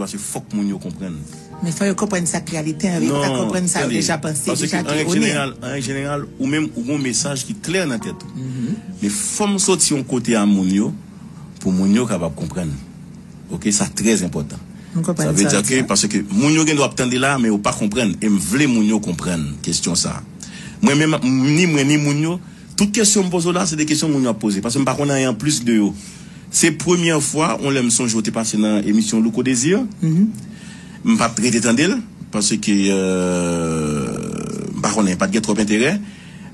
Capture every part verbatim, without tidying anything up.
paske fòk moun yo konprann. Men fò yo konprann sa k reyalite an, yo pa ka konprann sa yo deja panse, deja te onen. An règ jeneral, ou menm ou gen yon mesaj ki klè nan tèt ou. Men fò m soti yon kote a moun yo, pou moun yo kapab konprann. Ok, sa trè enpòtan. Sa vle di ke, paske moun yo gen dwa ap tande la, men yo pa konprann. E m vle moun yo konprann kesyon sa. Mwen menm, ni mwen, ni moun yo, tout kesyon m poze w la, se de kesyon moun yo ap poze. Paske m pa konn anyen anplis de yo. Se premyè fwa, yon lè m sonje w te pase nan emisyon Louko Désir. M pa t rete tande l, paske, euh, m pa konnen, pa t gen twòp enterè.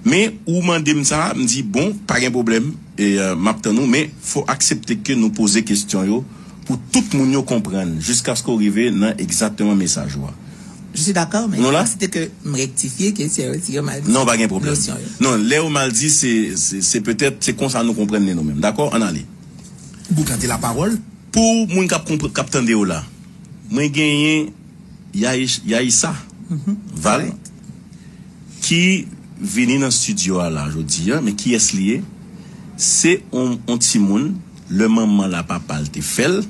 Men, ou mande m sa, m di, bon, pa gen pwoblèm, e, euh, m ap tann ou, men fò aksepte ke nou poze kesyon yo pou tout moun yo konprann, jiskaske w rive nan egzakteman mesaj ou a. Je suis d'accord, mais c'était que me rectifier que c'est aussi mal dit. Non, pa gen pwoblèm. Non, lè yo mal di, se, se, se petèt, se konsa nou konprann li nou menm. Dakò? Ann ale. Boukante lapawòl. Pou moun k ap konpr- k ap tande w la, mwen genyen Yaï- Yaïsa Val ki vini nan estidyo a la jodi a, men kiyès li ye? Se on, on timoun, lè manman l a papa l te fè l,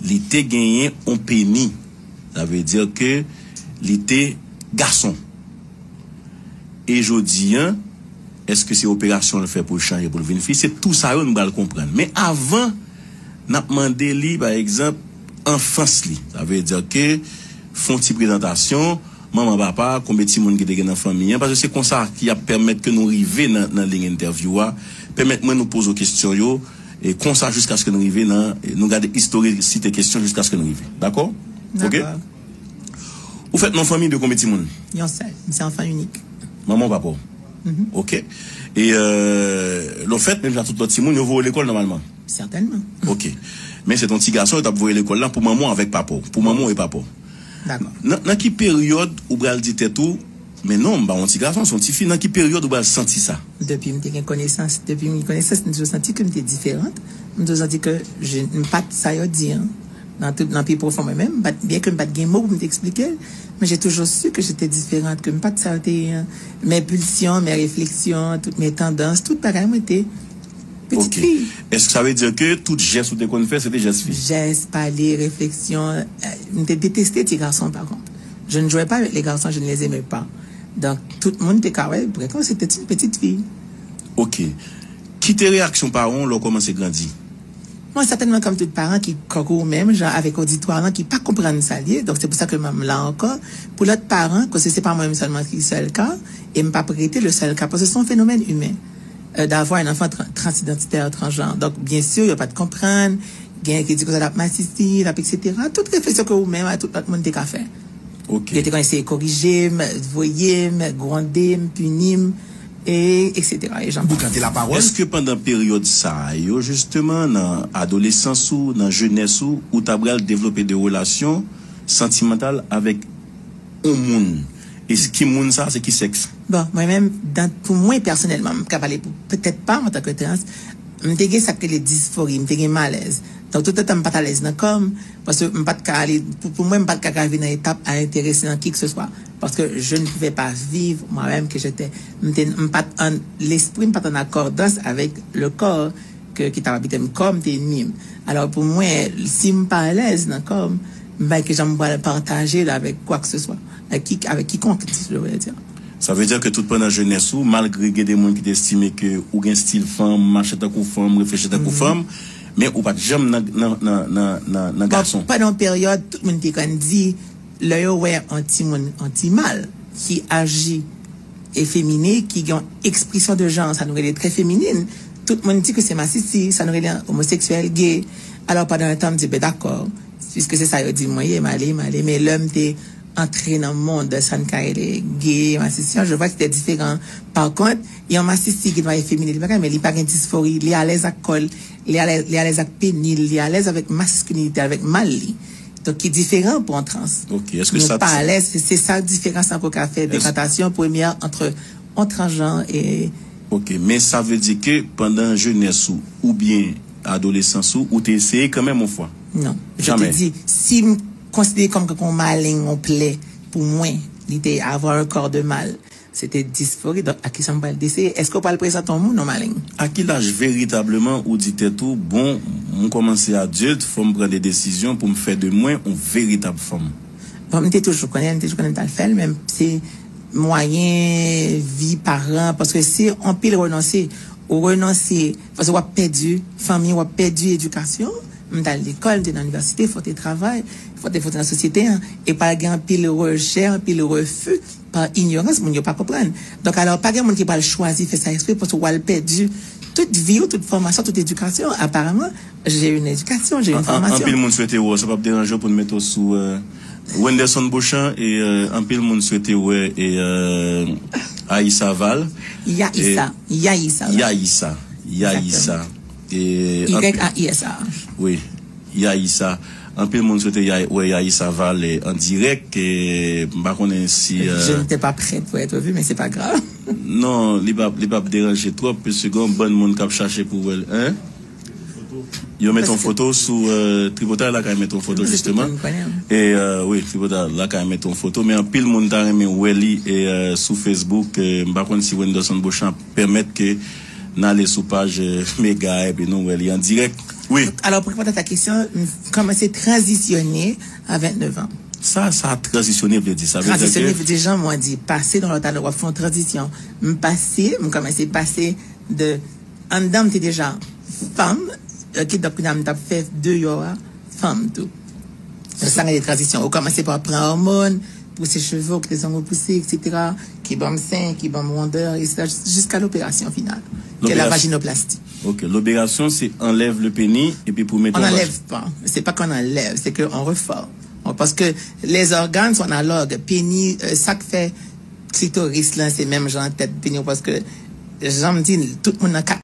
li te genyen on peni. Sa vle di ke li te gason. E jodi a, èske se operasyon l fè pou l chanje, pou l vin fi? Se tou sa yo nou pral konprann. Men avan, n ap mande li, pa egzanp, anfans li. Sa vle di ke fè yon ti prezantasyon, manman, papa, konbyen timoun ki te gen nan fanmi an, paske se konsa ki ap pèmèt ke nou rive nan, nan liy entèvyou a, pèmèt mwen nou poze w kesyon yo, e konsa jiskaske nou rive nan, nou gade istorisite kesyon jiskaske nou rive. Dakò? Ok? Ou fèt nan yon fanmi de konbyen timoun? Yon sèl. M se anfan inik. Manman w, papa w? Ok. E, euh, lè w fèt, menm jan tout lòt timoun, yo voye w lekòl nòmalman? Sètènman. Ok. Men se t on ti gason, yo t ap voye lekòl la pou manman w avèk papa w. Pou manman w e papa w. Dakò. Nan, nan ki peryòd ou pral di tèt ou, men non, m pa yon ti gason, se yon ti fi. Nan ki peryòd ou pral santi sa? Depi m te gen konesans, depi m gen konesans, m toujou santi ke m te diferan. M toujou santi ke je, m pa t sa yo di an. Nan tout, nan pi pwofon mwen menm, m pa t, byen ke m pa t gen mo pou m te eksplike l, men j'ai toujours su que j'étais différente, ke m pa t sa yo te ye an. Mes pulsions, mes réflexions, toutes mes tendances, tout bagay mwen te pitit fi. Èske sa vle di ke tout jès ou te konn fè, se te jès fi? Jès, pale, refleksyon, euh, m te deteste ti gason, pa kont. Je ne jouais pas avec les garçons, je ne les aimais pas. Donc, tout moun te ka wè, vraiment, c'était une petite fille. Ok. Ki te reyaksyon paran w lè w kòmanse grandi? Mwen, sètènman, kòm tout paran ki, kòk ou menm, jan avèk oditwa lan, ki pa konprann sa l ye, donk se pou sa ke m la ankò. Pou lòt paran, kote se pa mwen menm sèlman ki sèl ka, e m p ap rete le sèl ka, paske se yon fenomèn imen, euh, d'avoir un enfant tran- transidentitaire, transgenre. Donk, byen si, yo pa t konprann, gen ki di konsa l ap masisi, l ap et cetera. Tout refleksyon ke ou menm ak tout lòt moun te ka fè. Yo te konn eseye korije m, voye m, gwonde m, pini m, e, et cetera. E jan pase. Boukante lapawòl. Èske pandan peryòd sa yo, jisteman, nan adolesans ou, nan jenès ou, ou ta pral devlope de relasyon santimantal avèk yon moun? E ki moun sa, se ki sèks? Bon, mwen menm, dan, pou mwen pèsonèlman, m ka pale pou petèt pa m antanke trans, m te gen sa k rele disfori, m te gen malèz. Donk, toutotan m pa t alèz nan kò m, paske m pa t ka ale, pou, pou mwen, m pa t ka rive nan etap a enterese nan qui que ce soit. Parce que je ne pouvais pas vivre moi-même que j'étais. M te, m pa t an, lespri m pa t an akòdans avèk le corps ke, ki t ap abite m. Kò m te ènmi m. Alò, pou mwen, si m pa alèz nan kò m, m pa ke jan m pral pataje l avèk kwa ke se swa, avèk ki, avèk kikonk, je veux dire. Sa vle di ke tout pandan jenès ou, malgre gen de moun ki te estime ke ou gen stil fanm, mache tankou fanm, reflechi tankou fanm, men ou pa t janm nan, nan, nan, nan, nan, nan gason. Pandan yon peryòd, tout moun te konn di, lè yo wè yon timoun, yon ti mal, ki aji efemine, ki gen yon ekspresyon de jan, sa nou rele trè feminin, tout moun di ke se masisi, sa nou rele omoseksyèl, gay. Alò, pandan yon tan, m di, ben, dakò, piske se sa yo di mwen ye, m ale, m ale. Men lè m te antre nan mond sa n ka rele gay, masisi an, je vois que c'était différent. Par contre, yon masisi ki dwa efemine, li pa ka, men li pa gen disfori, li alèz ak kò l, li alèz, li alèz ak peni l, li alèz avèk maskilinite, avèk mal li. Donk, ki diferan pou yon trans. Ok, èske sa... Nou pa alèz, se, se sa diferans lan pou ka fè dekantasyon premyè ant yon transjan e... Ok, men sa vle di ke pandan jenès ou oubyen adolesans ou, ou te eseye kanmenm yon fwa? Non. Je te dis, si m konsidere kòm yon maleng, yon plè, pou mwen, li te avoir un corps de mal. Se te disfori, donk a kisa m pral eseye? Èske w pral prezante yon moun yon maleng? A ki laj veritableman ou di tèt ou, bon, M kòmanse adilt, fò m pran de desizyon pou m fè de mwen yon veritab fanm. Bon, m te toujou konnen, m te toujou konnen m t al fè l, men se mwayen vi paran, paske se anpil renonse. Ou renonse, paske w ap pèdi fanmi, w ap pèdi edikasyon. M t al lekòl, m te nan inivèsite, fò te travay, fò te fò te nan sosyete an. E pral gen anpil rejè, anpil refi pa inyorans, moun yo pa konprann. Donk, alò, pa gen moun ki pral chwazi fè sa eksprè, paske w al pèdi tout vi w, tout fòmasyon, tout edikasyon. Aparaman, j'ai une éducation, j'ai une An- an- formation. Anpil moun swete wè, sa p ap deranje w pou n mete w sou euh, Wenderson Beauchamp e euh, anpil moun swete wè e euh, Aïssa Val. Yaïssa, Yaïssa. Yaïssa. Yaïssa. E anpil- Y A I S A. Wi, Yaïssa. Anpil moun swete Yay- wè Yaïssa Val an dirèk. E m pa konnen si euh, Je n'étais pas prête pour être vue, mais c'est pas grave. Non, li p ap li p ap deranje twòp, paske gen yon bann moun k ap chache pou wè l. Hein? Yo met yon foto sou euh, Tripotay la kay met yon foto jisteman. E euh, wi, Tripotay la kay met yon foto, men anpil moun ta renmen wè li e euh, sou Facebook. E m pa konn si Wenderson Beauchamp pèmèt ke n ale sou paj euh, Mega epi nou wè li an dirèk. Wi. Alò, pou reponn a ta kesyon, m kòmanse tranzisyone a vennèf an. Sa, sa tranzisyone vle di. Sa vle di Tranzisyone ke vle di jan mwen di, pase nan lòt ane, w ap fè yon tranzisyon. M pase, m kòmanse pase de anndan m te deja fanm, ok, donk kounye a m t ap fè deyò a fanm tou. Donk sa gen de tranzisyon. Ou kòmanse pa pran òmòn, pouse cheve, ou kite zong ou pouse, et cetera. Ki ban m sen, ki ban m wondè, et cetera, jiska loperasyon final, ki la L'opération. Vaginoplastie. Ok, l'opération c'est enlève le pénis epi pou mete On yon n'enlève pas. C'est pas qu'on enlève, c'est qu'on reforme. Parce que les organes sont analogues. Pénis, euh, sa k fè klitoris la, se menm jan tèt peni, paske jan m di, tout moun nan kat